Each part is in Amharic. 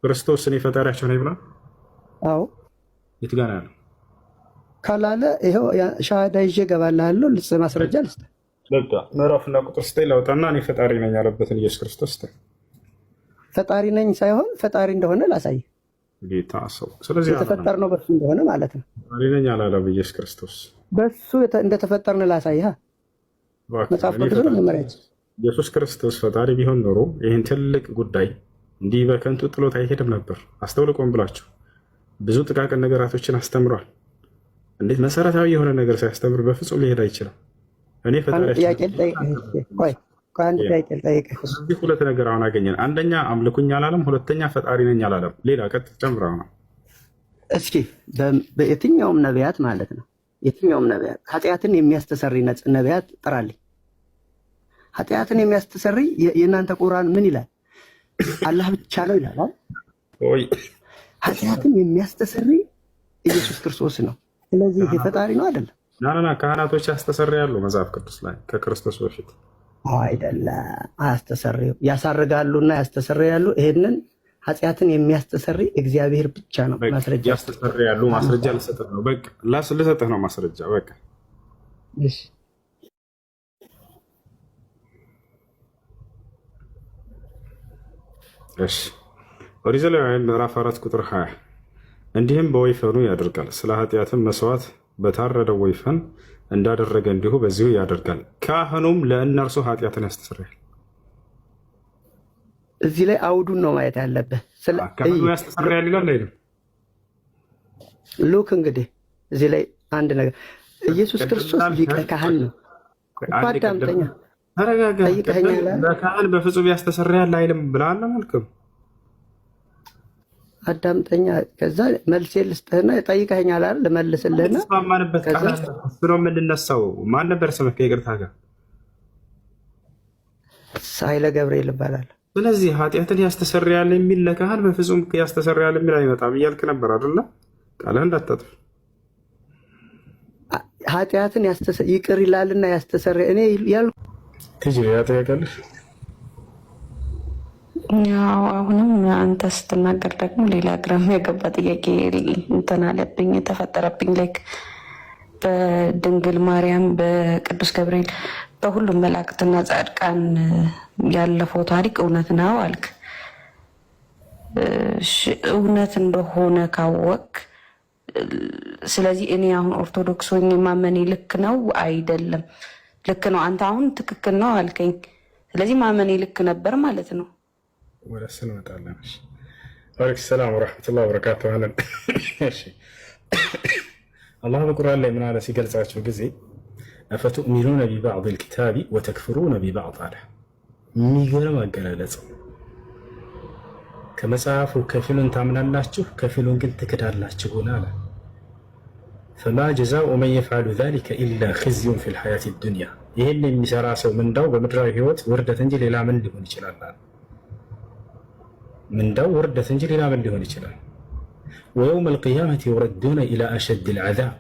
ክርስቶስ እኔ ፈጣሪያቸው ነኝ ብሏል። አዎ። የት ጋር ነው ያለው? ካላለ ይኸው ሻሃዳ ይዤ እገባልሃለሁ። ልጽ ማስረጃ ልስጥ። በቃ ምዕራፍና ቁጥር ስጠኝ ላውጣና እኔ ፈጣሪ ነኝ ያለበትን ኢየሱስ ክርስቶስ ስጠኝ። ፈጣሪ ነኝ ሳይሆን ፈጣሪ እንደሆነ ላሳይ። ጌታ ሰው ስለዚህ የተፈጠርነው በሱ እንደሆነ ማለት ነው። ፈጣሪ ነኝ አላለም ኢየሱስ ክርስቶስ። በሱ እንደተፈጠርን ላሳይህ። መጽሐፍ ቅዱስ ነው መመሪያችን። ኢየሱስ ክርስቶስ ፈጣሪ ቢሆን ኖሮ ይህን ትልቅ ጉዳይ እንዲህ በከንቱ ጥሎት አይሄድም ነበር። አስተውል፣ ቆም ብላችሁ ብዙ ጥቃቅን ነገራቶችን አስተምሯል። እንዴት መሰረታዊ የሆነ ነገር ሳያስተምር በፍጹም ሊሄድ አይችልም። እኔ አንድ ጥያቄ ልጠይቅህ። እዚህ ሁለት ነገር አሁን አገኘን። አንደኛ አምልኩኝ አላለም፣ ሁለተኛ ፈጣሪ ነኝ አላለም። ሌላ ቀጥል ጨምረው ነው። እስኪ በየትኛውም ነቢያት ማለት ነው የትኛውም ነቢያት ኃጢአትን የሚያስተሰርይ ነቢያት ጥራልኝ። ኃጢአትን የሚያስተሰርይ የእናንተ ቁርአን ምን ይላል? አላህ ብቻ ነው ይላል። ኃጢአትን የሚያስተሰርይ ኢየሱስ ክርስቶስ ነው። ስለዚህ ይሄ ፈጣሪ ነው አይደለም? ናና ካህናቶች ያስተሰርያሉ መጽሐፍ ቅዱስ ላይ ከክርስቶስ በፊት። አይደለም፣ አያስተሰርዩ፣ ያሳርጋሉና ያስተሰርያሉ። ይሄንን ኃጢአትን የሚያስተሰርይ እግዚአብሔር ብቻ ነው። ማስረጃ። ያስተሰርያሉ። ማስረጃ ልሰጥህ ነው። በቃ ልሰጥህ ነው ማስረጃ። በቃ እሺ። እሺ፣ ኦሪት ዘሌዋውያን ምዕራፍ 4 ቁጥር 20፣ እንዲህም በወይፈኑ ያደርጋል፣ ስለ ኃጢአትም መስዋዕት በታረደው ወይፈን እንዳደረገ እንዲሁ በዚሁ ያደርጋል። ካህኑም ለእነርሱ ኃጢአትን ያስተሰርያል። እዚህ ላይ አውዱን ነው ማየት ያለብህ። ካህኑ ያስተሰርያል ይላል አይልም? Look፣ እንግዲህ እዚህ ላይ አንድ ነገር፣ ኢየሱስ ክርስቶስ ሊቀ ካህን ነው እኮ። አዳምጠኛ። ተረጋጋ። ጠይቀኸኛል። ለካህን በፍጹም ያስተሰርያል አይልም ብለሃል አላልክም? አዳምጠኛ። ከዛ መልሴ ልስጥህና ጠይቀኸኛል አይደል? ልመልስልህና ተስማማንበት። ከዛ ቃል ነው የምንነሳው። ማን ነበር ስምህ? ከይቅርታ ጋር። ኃይለ ገብርኤል ይባላል። ስለዚህ ኃጢአትን ያስተሰርያል የሚል ለካህን በፍጹም ያስተሰርያል የሚል አይመጣም እያልክ ነበር አይደለ? ቃልህ እንዳታጥፍ። ኃጢአትን ይቅር ይላልና ያስተሰርያል እኔ ያልኩ ትጅ ሌላ ጥያቄ አለሽ? ያው አሁንም አንተ ስትናገር ደግሞ ሌላ ግራ የገባ ጥያቄ እንትን አለብኝ፣ የተፈጠረብኝ፣ like በድንግል ማርያም፣ በቅዱስ ገብርኤል፣ በሁሉም መላእክትና ጻድቃን ያለፈው ታሪክ እውነት ነው አልክ። እሺ፣ እውነት እንደሆነ ካወቅ ስለዚህ እኔ አሁን ኦርቶዶክስ ሆኜ ማመኔ ልክ ነው አይደለም? ልክ ነው። አንተ አሁን ትክክል ነው አልከኝ። ስለዚህ ማመኔ ልክ ነበር ማለት ነው። ወደ እሱ እንመጣለን። እሺ። ወአለይኩም ሰላም ወረሕመቱላህ ወበረካቱህ። አለን። እሺ፣ አላህ በቁርአን ላይ ምን አለ ሲገልጻቸው ጊዜ? أفتؤمنون ببعض الكتاب وتكفرون ببعض አለ። የሚገርም አገላለጽ። ከመጽሐፉ ከፊሉን ታምናላችሁ፣ ከፊሉን ግን ትክዳላችሁን አለ። فما جزاء من يفعل ذلك إلا خزي في الحياة الدنيا፣ ይህን የሚሰራ ሰው ምንዳው በምድራዊ ህይወት ውርደት እንጂ ሌላ ምን ሊሆን ይችላል? አለ። ምንዳው ውርደት እንጂ ሌላ ምን ሊሆን ይችላል? ويوم القيامة يردون إلى أشد العذاب፣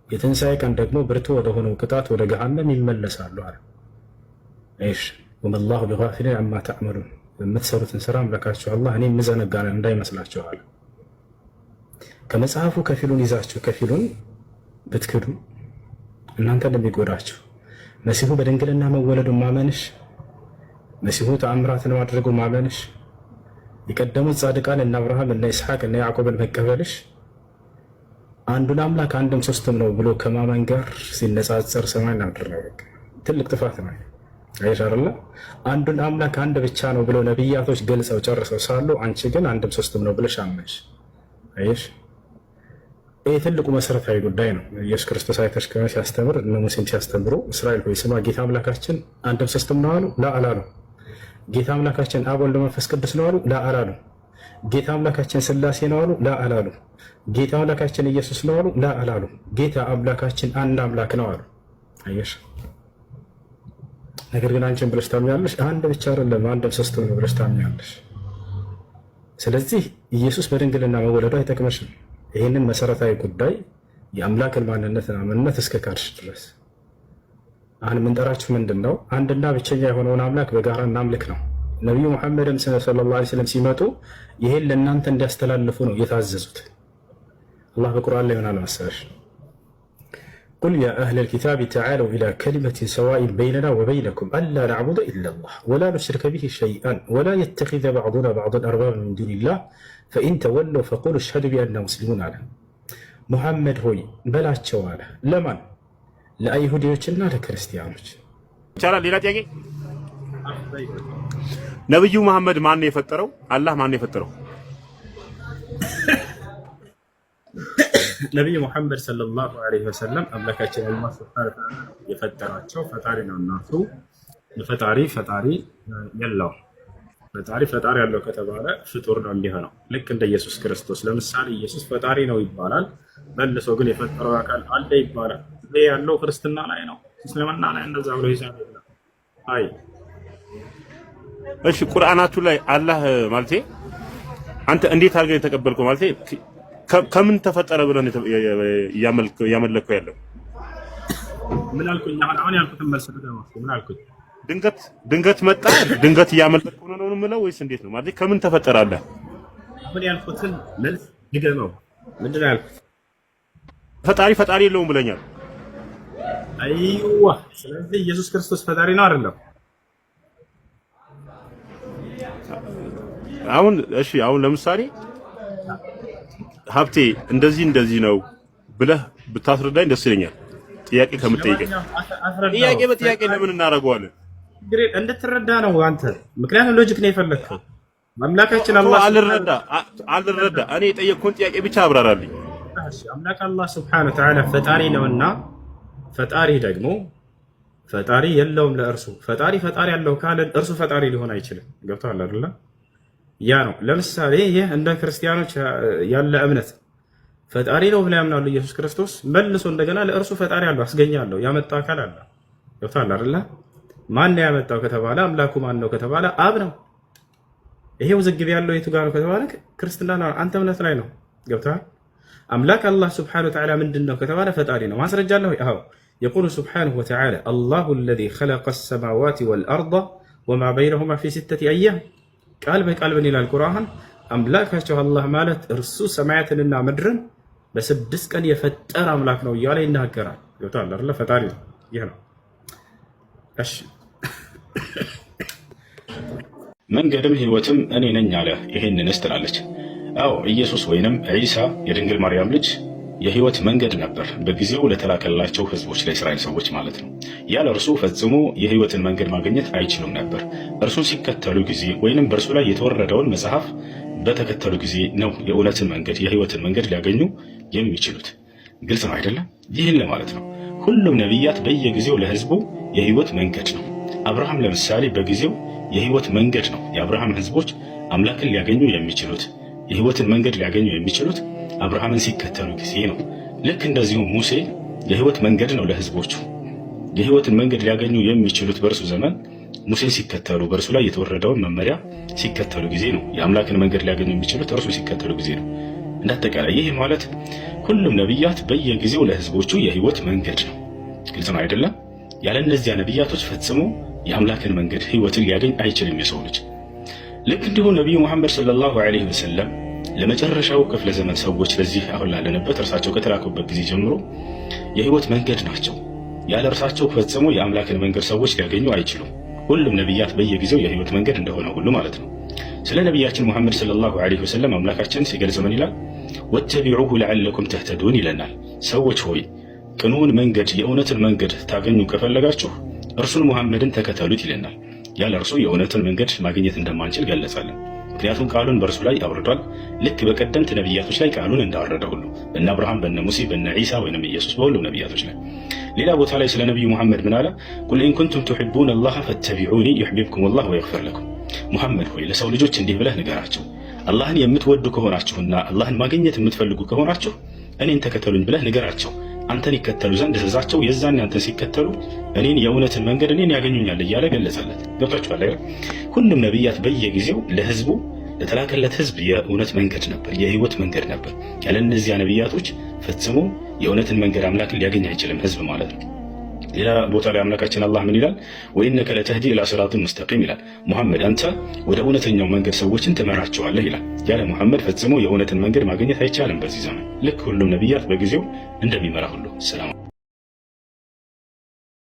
የትንሣኤ ቀን ደግሞ ብርቱ ወደሆነው ቅጣት ወደ ገሃነም ይመለሳሉ አለ። እሺ፣ وما الله بغافل عما تعملون፣ የምትሰሩትን ስራ አምላካችሁ አላህ እኔ የምዘነጋ እንዳይመስላችሁ አለ። ከመጽሐፉ ከፊሉን ይዛችሁ ከፊሉን ብትክዱ እናንተ እንደሚጎዳችሁ፣ መሲሁ በድንግልና መወለዱን ማመንሽ፣ መሲሁ ተአምራትን ማድረጉ ማመንሽ፣ የቀደሙት ጻድቃን እነ አብርሃም፣ እነ ይስሐቅ፣ እነ ያዕቆብን መቀበልሽ አንዱን አምላክ አንድም ሶስትም ነው ብሎ ከማመን ጋር ሲነጻጸር ሰማይና ምድር ነው። በቃ ትልቅ ጥፋት ነው። አየሽ አይደለ? አንዱን አምላክ አንድ ብቻ ነው ብለው ነቢያቶች ገልጸው ጨርሰው ሳሉ አንቺ ግን አንድም ሶስትም ነው ብለሽ አመንሽ። አየሽ፣ ይህ ትልቁ መሰረታዊ ጉዳይ ነው። ኢየሱስ ክርስቶስ አይተሽ ከሆነ ሲያስተምር፣ እነ ሙሴም ሲያስተምሩ፣ እስራኤል ሆይ ስማ፣ ጌታ አምላካችን አንድም ሶስትም ነው አሉ? ላ አላሉ። ጌታ አምላካችን አብ ወልድ መንፈስ ቅዱስ ነው አሉ? ላ አላሉ። ጌታ አምላካችን ስላሴ ነው አሉ? ላ አላሉ። ጌታ አምላካችን ኢየሱስ ነው አሉ? ላ አላሉ። ጌታ አምላካችን አንድ አምላክ ነው አሉ። አየሽ። ነገር ግን አንቺን ብለሽ ታምኛለሽ። አንድ ብቻ አይደለም፣ አንድም ሶስትም ነው ብለሽ ታምኛለሽ። ስለዚህ ኢየሱስ በድንግልና መወለዱ አይጠቅመሽም። ይህንን መሰረታዊ ጉዳይ የአምላክን ማንነትና ምንነት እስከ ካድሽ ድረስ። አሁን የምንጠራችሁ ምንድን ነው? አንድና ብቸኛ የሆነውን አምላክ በጋራ እናምልክ ነው። ነቢዩ ሙሐመድም صلى الله عليه وسلم ሲመጡ ይሄን ለእናንተ እንዲያስተላልፉ ነው የታዘዙት። አላህ በቁርአን ላይ ምን አለ መሰለሽ? قل يا أهل الكتاب تعالوا إلى كلمة سواء بيننا وبينكم ألا نعبد إلا الله ولا نشرك به شيئا ولا يتخذ بعضنا بعضا أربابا من دون الله فإن تولوا فقولوا اشهدوا بأنا مسلمون አለ። ሙሐመድ ሆይ በላቸው አለ። ለማን? ለአይሁዲዎችና ለክርስቲያኖች። ይቻላል። ሌላ ጥያቄ፣ ነብዩ መሐመድ ማን ነው የፈጠረው? አላህ ማን ነው የፈጠረው? ነቢዩ ሙሐመድ صلى الله عليه وسلم አምላካችን አላህ سبحانه وتعالى የፈጠራቸው ፈጣሪ ነው። እናቱ ፈጣሪ ፈጣሪ የለውም። ፈጣሪ ፈጣሪ ያለው ከተባለ ፍጡር ነው የሚሆነው። ልክ እንደ ኢየሱስ ክርስቶስ ለምሳሌ ኢየሱስ ፈጣሪ ነው ይባላል፣ መልሶ ግን የፈጠረው አካል አለ ይባላል። ይሄ ያለው ክርስትና ላይ ነው፣ እስልምና ላይ እንደዛ ብሎ ሂሳብ የለም። አይ እሺ ቁርአናችሁ ላይ አላህ ማለቴ አንተ እንዴት አድርገህ የተቀበልከው ማለቴ ከምን ተፈጠረ ብለህ ነው እያመለከው ያለው? ምን አልኩኝ? አሁን ያልኩትን መልስ ምን አልኩኝ? ድንገት መጣ፣ ድንገት እያመለከው ነው ነው የምለው ወይስ እንዴት ነው? ማለት ከምን ተፈጠረ አላህ? አሁን ያልኩትን መልስ ድገመው። ምንድን ነው ያልኩት? ፈጣሪ ፈጣሪ የለውም ብለኛል። أيوه። ስለዚህ ኢየሱስ ክርስቶስ ፈጣሪ ነው አይደለም? አሁን እሺ፣ አሁን ለምሳሌ ሀብቴ እንደዚህ እንደዚህ ነው ብለህ ብታስረዳኝ ደስ ይለኛል። ጥያቄ ከምጠይቀኝ ጥያቄ በጥያቄ ለምን እናደርገዋለን? እንድትረዳ ነው አንተ። ምክንያቱም logic ነው የፈለግከው። አምላካችን አላህ አልረዳ አልረዳ። እኔ የጠየቅኩህን ጥያቄ ብቻ አብራራልኝ። አምላክ አላህ سبحانه وتعالى ፈጣሪ ነውና ፈጣሪ ደግሞ ፈጣሪ የለውም ለእርሱ። ፈጣሪ ፈጣሪ ያለው ካለ እርሱ ፈጣሪ ሊሆን አይችልም። ገብቶሃል አይደለ? ያ ነው። ለምሳሌ ይህ እንደ ክርስቲያኖች ያለ እምነት ፈጣሪ ነው ብለው ያምናሉ። ኢየሱስ ክርስቶስ መልሶ እንደገና ለእርሱ ፈጣሪ አለው፣ አስገኝ አለው፣ ያመጣው አካል አለ። ገብቶሃል አይደለ? ማን ነው ያመጣው ከተባለ አምላኩ ማን ነው ከተባለ አብ ነው። ይሄ ውዝግብ ያለው የቱ ጋር ነው ከተባለ ክርስትና አንተ እምነት ላይ ነው። ገብቶሃል? አምላክ አላህ سبحانه وتعالى ምንድን ነው ከተባለ ፈጣሪ ነው። ማስረጃ አለ ወይ? አዎ፣ يقول سبحانه وتعالى الله الذي خلق السماوات والأرض وما بينهما في ستة أيام። ቃል በቃል ምን ይላል ቁርአን? አምላካቸው አላህ ማለት እርሱ ሰማያትንና ምድርን በ6 ቀን የፈጠረ አምላክ ነው እያለ ይናገራል። ገብቶሃል አይደለ? ፈጣሪ ነው። ይህ ነው። እሺ፣ መንገድም ሕይወትም እኔ ነኝ አለ። ይሄንንስ ትላለች። አዎ፣ ኢየሱስ ወይንም ዒሳ የድንግል ማርያም ልጅ የህይወት መንገድ ነበር፣ በጊዜው ለተላከላቸው ህዝቦች፣ ለእስራኤል ሰዎች ማለት ነው። ያለ እርሱ ፈጽሞ የህይወትን መንገድ ማግኘት አይችሉም ነበር። እርሱን ሲከተሉ ጊዜ ወይንም በእርሱ ላይ የተወረደውን መጽሐፍ በተከተሉ ጊዜ ነው የእውነትን መንገድ፣ የህይወትን መንገድ ሊያገኙ የሚችሉት። ግልጽ ነው አይደለም? ይህን ለማለት ነው። ሁሉም ነቢያት በየጊዜው ለህዝቡ የህይወት መንገድ ነው። አብርሃም ለምሳሌ በጊዜው የህይወት መንገድ ነው። የአብርሃም ህዝቦች አምላክን ሊያገኙ የሚችሉት፣ የህይወትን መንገድ ሊያገኙ የሚችሉት አብርሃምን ሲከተሉ ጊዜ ነው። ልክ እንደዚሁ ሙሴ የህይወት መንገድ ነው ለህዝቦቹ። የህይወትን መንገድ ሊያገኙ የሚችሉት በእርሱ ዘመን ሙሴን ሲከተሉ፣ በእርሱ ላይ የተወረደውን መመሪያ ሲከተሉ ጊዜ ነው። የአምላክን መንገድ ሊያገኙ የሚችሉት እርሱ ሲከተሉ ጊዜ ነው። እንዳጠቃላይ ይህ ማለት ሁሉም ነቢያት በየጊዜው ለህዝቦቹ የህይወት መንገድ ነው። ግልጽ ነው አይደለም? ያለ እነዚያ ነቢያቶች ፈጽሞ የአምላክን መንገድ፣ ህይወትን ሊያገኝ አይችልም የሰው ልጅ። ልክ እንዲሁ ነቢዩ ሙሐመድ صلى الله عليه وسلم ለመጨረሻው ክፍለ ዘመን ሰዎች፣ ለዚህ አሁን ላለንበት፣ እርሳቸው ከተላኩበት ጊዜ ጀምሮ የህይወት መንገድ ናቸው። ያለ እርሳቸው ፈጽሞ የአምላክን መንገድ ሰዎች ሊያገኙ አይችሉም። ሁሉም ነቢያት በየጊዜው የህይወት መንገድ እንደሆነ ሁሉ ማለት ነው። ስለ ነቢያችን ሙሐመድ صلى الله عليه وسلم አምላካችን ሲገልጽ ምን ይላል? واتبعوه لعلكم تهتدون ይለናል። ሰዎች ሆይ፣ ቅኑን መንገድ፣ የእውነትን መንገድ ታገኙ ከፈለጋችሁ እርሱን ሙሐመድን ተከተሉት ይለናል። ያለ እርሱ የእውነትን መንገድ ማግኘት እንደማንችል ገለጸልን። ምክንያቱም ቃሉን በእርሱ ላይ አውርዷል። ልክ በቀደምት ነቢያቶች ላይ ቃሉን እንዳወረደ ሁሉ፣ በነ አብርሃም፣ በነ ሙሴ፣ በነ ዒሳ ወይም ኢየሱስ፣ በሁሉም ነቢያቶች ላይ። ሌላ ቦታ ላይ ስለ ነቢዩ ሙሐመድ ምን አለ? قل إن كنتم تحبون الله فاتبعوني يحببكم الله ويغفر لكم። ሙሐመድ ሆይ፣ ለሰው ልጆች እንዲህ ብለህ ንገራቸው፣ አላህን የምትወዱ ከሆናችሁና አላህን ማግኘት የምትፈልጉ ከሆናችሁ እኔን ተከተሉኝ ብለህ ንገራቸው። አንተን ይከተሉ ዘንድ እዘዛቸው። የዛን አንተን ሲከተሉ እኔን፣ የእውነትን መንገድ እኔን ያገኙኛል እያለ ገለጸለት። ገብቷችኋል አይደል? ሁሉም ነቢያት በየጊዜው ለህዝቡ፣ ለተላከለት ህዝብ የእውነት መንገድ ነበር፣ የህይወት መንገድ ነበር። ያለ እነዚያ ነቢያቶች ፈጽሞ የእውነትን መንገድ፣ አምላክን ሊያገኝ አይችልም ህዝብ ማለት ነው። ሌላ ቦታ ላይ አምላካችን አላህ ምን ይላል? وإنك لتهدي إلى صراط مستقيم ይላል። ሙሐመድ አንተ ወደ እውነተኛው መንገድ ሰዎችን ትመራቸዋለህ ይላል። ያለ ሙሐመድ ፈጽሞ የእውነትን መንገድ ማግኘት አይቻልም በዚህ ዘመን፣ ልክ ሁሉም ነቢያት በጊዜው እንደሚመራ ሁሉ። ሰላም።